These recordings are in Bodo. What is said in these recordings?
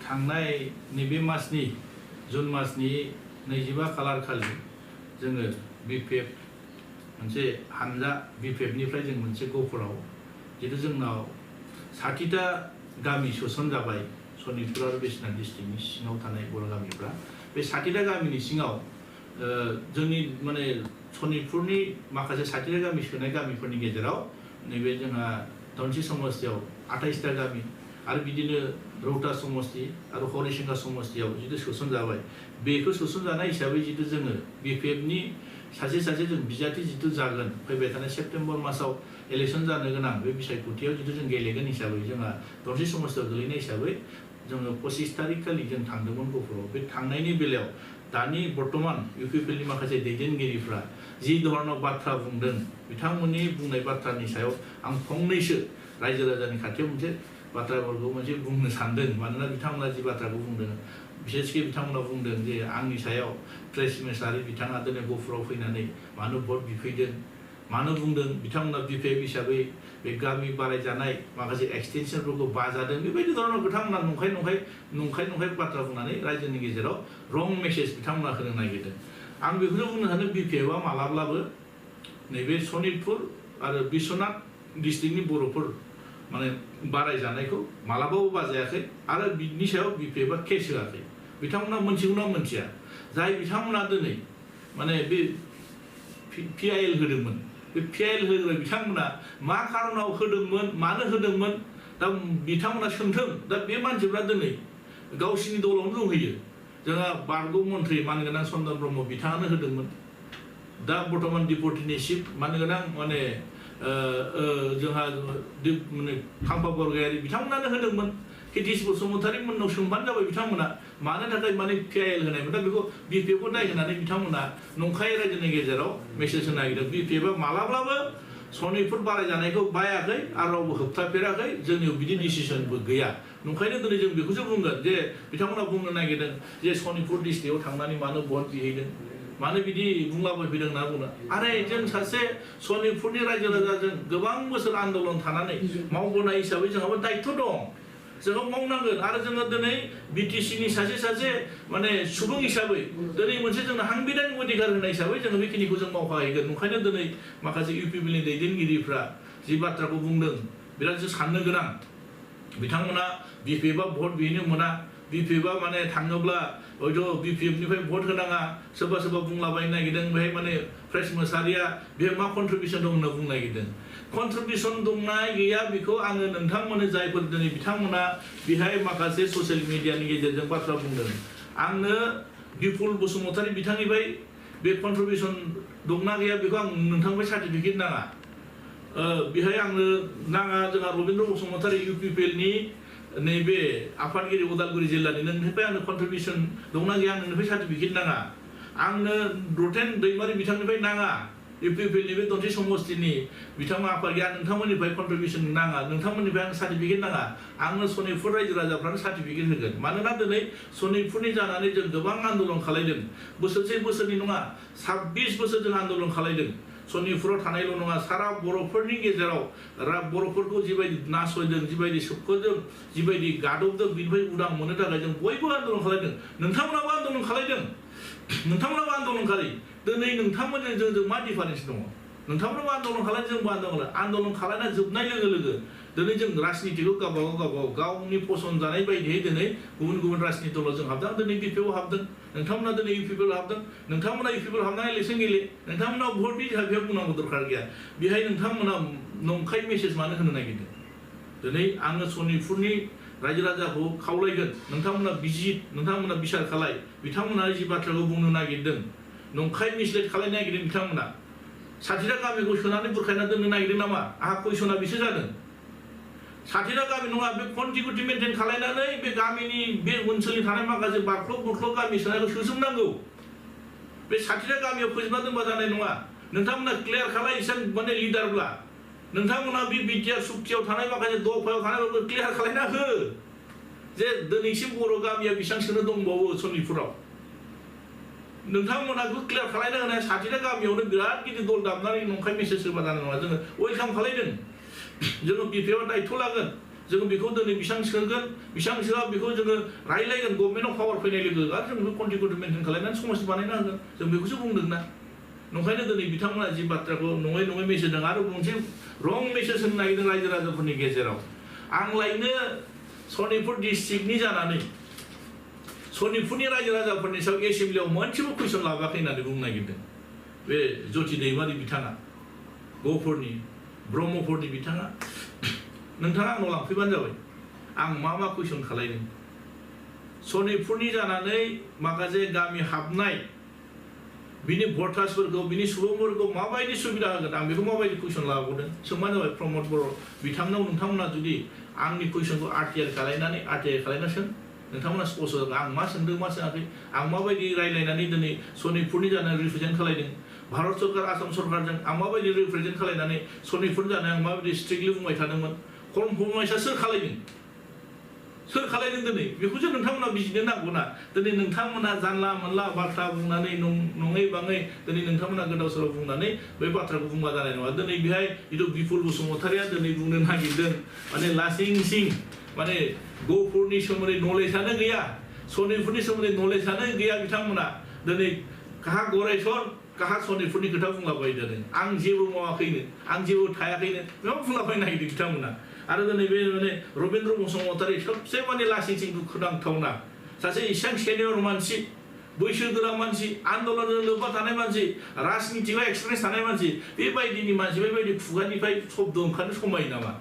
थांनाय नैबे मासनि जुन मासनि 25 खालार खालि जोङो बिपिएफ मोनसे हानजा बिपिएफनिफ्राय जों मोनसे गफुराव जितु जोंनाव 60टा गामि सोसन जाबाय सनितपुर आरो बिश्वनाथ डिस्ट्रिक्टनि सिङाव थानाय बर' गामिफ्रा बे 60टा गामिनि सिङाव जोंनि माने सनितपुरनि माखासे 60टा गामि सोनाय गामिफोरनि गेजेराव नैबे जोंहा धनसि समस्तियाव 28टा गामि आरो बिदिनो रौता समस्ति आरो हरिसिंगा समस्तियाव जितु सोसन जाबाय बेखौ सोसन जानाय हिसाबै जितु जोङो बिपिएफनि सासे जों बिजाथि जितु जागोन फैबाय थानाय सेप्तेम्बर मासाव इलेक्शन जानो गोनां बे बिसायख'थियाव जितु जों गेलेगोन हिसाबै जोंहा धनसि समस्तियाव गोलैनाय हिसाबै जोङो 25 तारिख खालि जों थांदोंमोन गफुराव बे थांनायनि बेलायाव दानि बर्तमान इउपिपिएलनि माखासे दैदेनगिरिफ्रा जि धरनाव बाथ्रा बुंदों बिथांमोननि बुंनाय बाथ्रानि सायाव आं फंनैसो रायजो राजानि खाथियाव मोनसे बाथ्राफोरखौ मोनसे बुंनो सानदों मानोना बिथांमोना जि बाथ्राखौ बुंदों बिसेसकि बिथांमोना बुंदों जे आंनि सायाव प्रेस मिनिस्टार बिथाङा दिनै गफुराव फैनानै मानो भट बिफैदों मानो बुंदों बिथांमोना बिपिएफ हिसाबै बे गामि बारायजानाय माखासे एक्सटेनसनफोरखौ बाजादों बेबायदि धरनाव बिथांमोना नंखाय बाथ्रा बुंनानै रायजोनि गेजेराव रं मेसेज बिथांमोना होनो नागिरदों आं बेखौनो बुंनो सानो बिपिएफआ मालाब्लाबो नैबे सनितपुर आरो बिश्वनाथ डिस्ट्रिक्टनि बर'फोर माने बारायजानायखौ मालाबाबो बाजायाखै आरो बिनि सायाव बिपिएफआ केस होआखै बिथांमोना मोनथिगौना मोनथिया जाय बिथांमोना दिनै माने बे पिआइएल होदोंमोन बे पिआइएल होग्रा बिथांमोना मा खारनाव होदोंमोन मानो होदोंमोन दा बिथांमोना सोंथों दा बे मानसिफ्रा दिनै गावसिनि दलावनो दंहैयो जोंहा बारग' मन्थ्रि मानगोनां चन्दन ब्रह्म बिथाङानो होदोंमोन दा बर्तमान डिपुटिनि चिफ मानगोनां माने जोंहा माने खाम्फा बरगयारि बिथांमोनानो होदोंमोन केटिस बसुमतारी मोननाव सोंबानो जाबाय बिथांमोना मानो थाखाय माने पिआइएल होनायमोन दा बेखौ बिपिएफखौ नायहोनानै बिथांमोना नंखाय रायजोनि गेजेराव मेसेज होनो नागिरदों बिपिएफआ मालाब्लाबो सनितपुर बारायजानायखौ बायाखै आरो रावबो होबथाफेराखै जोंनियाव बिदि डिसिसनबो गैया नंखायनो दिनै जों बेखौसो बुंगोन जे बिथांमोना बुंनो नागिरदों जे सनितपुर डिस्ट्रिक्टआव थांनानै मानो भट बिहैदों मानो बिदि बुंलाबायफैदों होनना बुङो आरे जों सासे सनितपुरनि रायजो राजाजों गोबां बोसोर आन्दोलन थानानै मावबोनाय हिसाबै जोंहाबो दायित्व दं जोङो मावनांगोन आरो जोङो दिनै बिटिसिनि सासे माने सुबुं हिसाबै दिनै मोनसे जोंनो हांबिधानिक अधिकार होनाय हिसाबै जोङो बेखिनिखौ जों मावफाहैगोन ओंखायनो दिनै माखासे इउपिपिएलनि दैदेनगिरिफ्रा जि बाथ्राखौ बुंदों बिराद साननो गोनां बिथांमोना बिपिएफआ भट बिहैनो मोना बिपिएफआ माने थाङोब्ला हयथ' बिपिएफनिफ्राय भट होनाङा सोरबा बुंलाबायनो नागिरदों बेहाय माने प्रेस मोसाहारिया बेहाय मा कन्ट्रिबिउसन दं होनना बुंनो नागिरदों कन्ट्रिबिउसन दंना गैया बेखौ आङो नोंथांमोननो जायफोर दिनै बिथांमोना बेहाय माखासे ससियेल मिडियानि गेजेरजों बाथ्रा बुंदों आंनो बिपुल बसुमतारी बिथांनिफ्राय बे कन्ट्रिबिउसन दंना गैया बेखौ आं नोंथांनिफ्राय सार्टिफिकेट नाङा बेहाय आंनो नाङा जोंहा रबीन्द्र बसुमतारी इउपिपिएलनि नैबे आफादगिरि उदालगुरि जिल्लानि नोंनिफ्राय आंनो कन्ट्रिबिउसन दंना गैया आं नोंनिफ्राय सार्टिफिकेट नाङा आंनो रतेन दैमारि बिथांनिफ्राय नाङा इउपिपिएलनि बे धनसि समस्तिनि बिथांमोना आफादगिरि नोंथांमोननिफ्राय कन्ट्रिबिउसन नाङा नोंथांमोननिफ्राय आं सार्टिफिकेट नाङा आंनो सनितपुर रायजो राजाफ्रानो सार्टिफिकेट होगोन मानोना दिनै सनितपुरनि जानानै जों गोबां आन्दोलन खालायदों बोसोरनि नङा 26 बोसोर जों आन्दोलन खालायदों सनितपुराव थानायल' नङा सारा बर'फोरनि गेजेराव बर'फोरखौ जिबायदि नासयदों जिबायदि सोबख'दों जिबायदि गादबदों बिनिफ्राय उदां मोननो थाखाय जों बयबो आन्दोलन खालायदों नोंथांमोनाबो आन्दोलन खालायदों नोंथांमोनाबो आन्दोलनकारि दिनै नोंथांमोनजों जोंजों मा डिफारेन्स दङ नोंथांमोनाबो आन्दोलन खालाय जोंबो आन्दोलन खालायना जोबनाय लोगो दिनै जों राजनितिखौ गावबागाव गावनि पसन्द जानाय बायदियै दिनै गुबुन राजनिति दलाव जों हाबदों दिनै बिपिएफआव हाबदों नोंथांमोना दिनै इउपिपिएल हाबदों नोंथांमोना इउपिपिएल हाबनानै इलेक्शन गेले नोंथांमोना भटनि थाखाय बुंनांगौ दरकार गैया बेहाय नोंथांमोना नंखाय मेसेज मानो होनो नागिरदों दिनै आङो सनितपुरनि रायजो राजाखौ खावलायगोन नोंथांमोना नोंथांमोना बिसार खालाय बिथांमोना जि बाथ्राखौ बुंनो नागिरदों नंखाय मिसलेट खालायनो नागिरदों बिथांमोना 60टा गामिखौ सोनानै बुरखायना दोननो नागिरदों नामा आंहा कुइसना बिसो जादों 60टा गामि नङा बे कन्टिगिउटि मेनटेन खालायनानै बे गामिनि बे ओनसोलनि थानाय माखासे बारख्ल गामि सोनायखौ सोसोमनांगौ बे 60टा गामियाव फोजोबना दोनबा जानाय नङा नोंथांमोना क्लियार खालाय इसान माने लिडारब्ला नोंथांमोना बे बिटिआर सुक्तियाव थानाय माखासे दफायाव थानायफोरखौ क्लियार खालायना हो जे दिनैसिम बर' गामिया बेसेबां सोनो दंबावो सनितपुराव नोंथांमोनाखौ क्लियार खालायना होनाय 60टा गामियावनो बिराद गिदिर दल दामनानै नंखाय मेसेज होबा जानाय नङा जोङो वेलकाम खालायदों जोङो बिपिएफआ दायित्व लागोन जों बेखौ दिनै बेसेबां सोगोन बेसेबां सोआ बेखौ जोङो रायलायगोन गभर्नमेन्टआव पावार फैनाय लोगो लोगो आरो जों बेखौ कन्टिनिउ मेनटेन खालामनानै समाज बानायनो हागोन जों बेखौसो बुंदों ना नंखायनो दिनै बिथांमोना जि बाथ्राखौ नङै नङै मेसेज होदों आरो मोनसे रं मेसेज होनो नागिरदों रायजो राजाफोरनि गेजेराव आं लायनो सनितपुर डिस्ट्रिक्टनि जानानै सनितपुरनि रायजो राजाफोरनि सायाव एसेम्ब्लियाव मोनसेबो कुइसन लाबोआखै होननानै बुंनो नागिरदों बे ज्योति दैमारि बिथाङा गहपुरनि ब्रह्मपुरनि बिथाङा नोंथाङा आंनाव लांफैबानो जाबाय आं मा कुइसन खालायदों सनितपुरनि जानानै माखासे गामि हाबनाय बिनि भटार्सफोरखौ बिनि सुबुंफोरखौ माबायदि सुबिदा होगोन आं बेखौ माबायदि कुइसन लाबोदों सोंबानो जाबाय प्रमद बर' बिथांनाव नोंथांमोना जुदि आंनि कुइसनखौ आरटिआइ खालायना सों नोंथांमोना स्पष्ट जागोन आं मा सोंदों मा सोङाखै आं माबायदि रायलायनानै दिनै सनितपुरनि जानानै रिप्रेजेन्ट खालायदों भारत सरकार आसाम सरकारजों आं माबायदि रिप्रेजेन्ट खालायनानै सनितपुर जानाय आं माबायदि स्ट्रिक्टलि बुंबाय थादोंमोन कमप्रमाइसआ सोर खालायदों दिनै बेखौसो नोंथांमोना बिजिरनो नांगौना दिनै नोंथांमोना जानला मोनला बाथ्रा बुंनानै नङै बाङै दिनै नोंथांमोना गोदाव सोराव बुंनानै बै बाथ्राखौ बुंबा जानाय नङा दिनै बेहाय जिथु बिपुल बसुमतारिया दिनै बुंनो नागिरदों माने लासिं सिं माने गहपुरनि सोमोन्दै नलेजआनो गैया सनितपुरनि सोमोन्दै नलेजआनो गैया बिथांमोना दिनै काहा गरायसर काहा सनितपुरनि खोथा बुंलाबाय जादों आं जेबो मावाखैनो आं जेबो थायाखैनो बेयाव बुंलाबायनो नागिरदों बिथांमोना आरो दिनै बे माने रबीन्द्र बसुमतारी सबसे माने लासिं सिं दुखुनांथावना सासे इसेबां सेनियर मानसि बैसोगोरा मानसि आन्दलनजों लोब्बा थानाय मानसि राजनितियाव एक्सपिरियेन्स थानाय मानसि बेबायदिनि मानसि बेबायदि खुगानिफ्राय शब्द ओंखारनो समायो नामा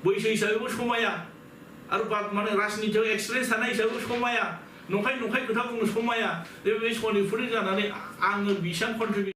बैसो हिसाबैबो समाया आरो माने राजनितियाव एक्सपिरियेन्स थानाय हिसाबैबो समाया नंखाय खोथा बुंनो समाया बे सनितपुरनि जानानै आङो बेसेबां कन्ट्रिबिउट